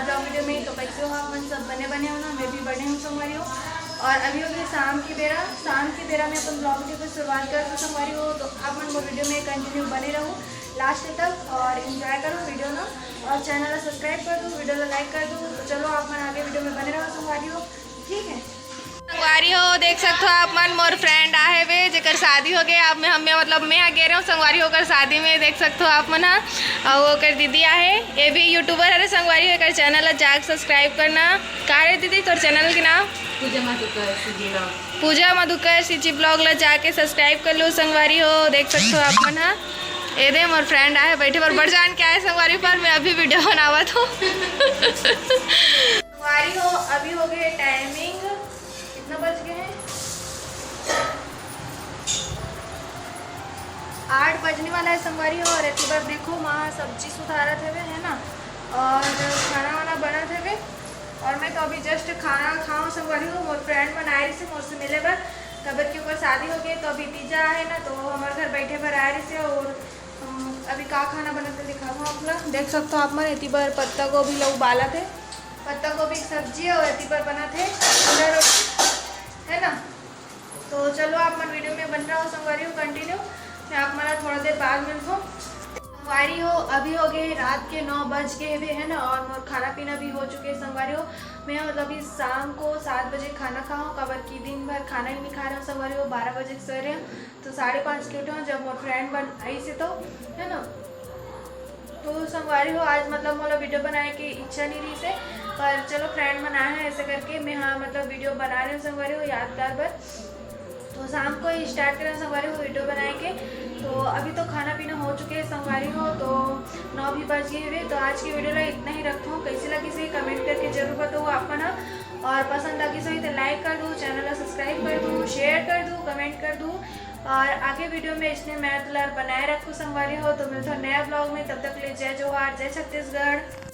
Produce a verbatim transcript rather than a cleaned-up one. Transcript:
Blog video में। तो कैसे हो आप मन? सब बने बने हो ना? मैं भी बने हूँ संगवारी हो। और अभी हो गई शाम की बेरा। शाम की बेरा में अपन ब्लॉग वीडियो की शुरुआत कर दो संगवारी हो। तो आप मन वो वीडियो में कंटिन्यू बने रहो लास्ट तक और एंजॉय करो वीडियो ना। और चैनल ला सब्सक्राइब कर दो, वीडियो ला लाइक कर दो। तो चलो आप मन आगे वीडियो में बने रहो संगवारी हो, ठीक है? संगवारी हो, देख सकत हो आप मन, मोर फ्रेंड आहे वे, जेकर शादी हो गए। अब मैं, हमें मतलब मैं आ गे रहे हूँ संगवारी हो ओकर शादी में, देख सकत हो आप मन हा। और ओकर दीदी आहे, ये भी यूट्यूबर हरे संगवारी हो, एकर चैनल ला जाके सब्सक्राइब करना। का रे दीदी तोर चैनल के नाम? पूजा मधुकर सीजी ब्लॉग। पूजा मधुकर सीजी ब्लॉग ला जाके सब्सक्राइब कर लो संगवारी हो, देख सकत हो आप मन हा। ये दे मोर फ्रेंड आहे, बैठे बर बड़ जान के आए संगवारी, पर मैं अभी वीडियो बनावत हूँ। संगवारी हो, अभी हो गए टाइमिंग, कितना बज गए हैं? आठ बजने वाला है संगवारी हो। और एती बर देखो, माँ सब्जी सुधारत हवे, है ना, और खाना वाना बनत हवे। और मैं तो अभी जस्ट खाना खाऊँ संगवारी हो। मोर फ्रेंड मन आए रहिसे मोर से मिले बर, काबर कि ओकर शादी हो गए, तो अभी तीजा है ना, तो हमारे घर बैठे बर आए रहिसे। और अम, अभी का खाना बनत है दिखाऊँ आप ला। देख सकते हो आप मन, एती बर पत्ता गोभी ला उबालत है, पत्ता गोभी की सब्जी है और एती बर बनत है अंडा रोटी, है ना। तो चलो आप मन वीडियो में बन रहा हो संगवारी हो कंटिन्यू, मैं आप मन ला थोड़ा देर बाद मिलता हूँ। संगवारी हो, अभी हो गए रात के नौ बज गए हवे, है ना, और मोर खाना पीना भी हो चुके हैं संगवारी हो। मैं मतलब अभी शाम को सात बजे खाना खाऊँ, काबर कि दिन भर खाना ही नहीं खा रहे हूँ संगवारी हो, बारह बजे के सोए रहे हूँ। तो साढ़े पाँच के उठे हूँ जब मोर फ्रेंड बन आई से तो, है ना। तो संगवारी हो, आज मतलब मोला वीडियो बनाए के इच्छा नहीं रहिसे, पर चलो फ्रेंड मन आए हैं ऐसे करके मैं, हाँ, मतलब वीडियो बना रही हूँ संगवारी हो यादगार बर। तो शाम को ही स्टार्ट करें संगवारी हो वीडियो बनाए के। तो अभी तो खाना पीना हो चुके हैं संगवारी हो, तो नौ भी बज गए हुए। तो आज की वीडियो ला इतना ही रखता हूँ। कैसी लगी से कमेंट करके जरूर बताओ आप मन हा। और पसंद लगी सही तो लाइक कर दो, चैनल ला सब्सक्राइब कर दो, शेयर कर दो, कमेंट कर दो। और आगे वीडियो में इसने मैं तुलार बनाए रखूँ संगवारी हो। तो मिलता हूँ नया ब्लॉग में, तब तक ले जय जोहार, जय छत्तीसगढ़।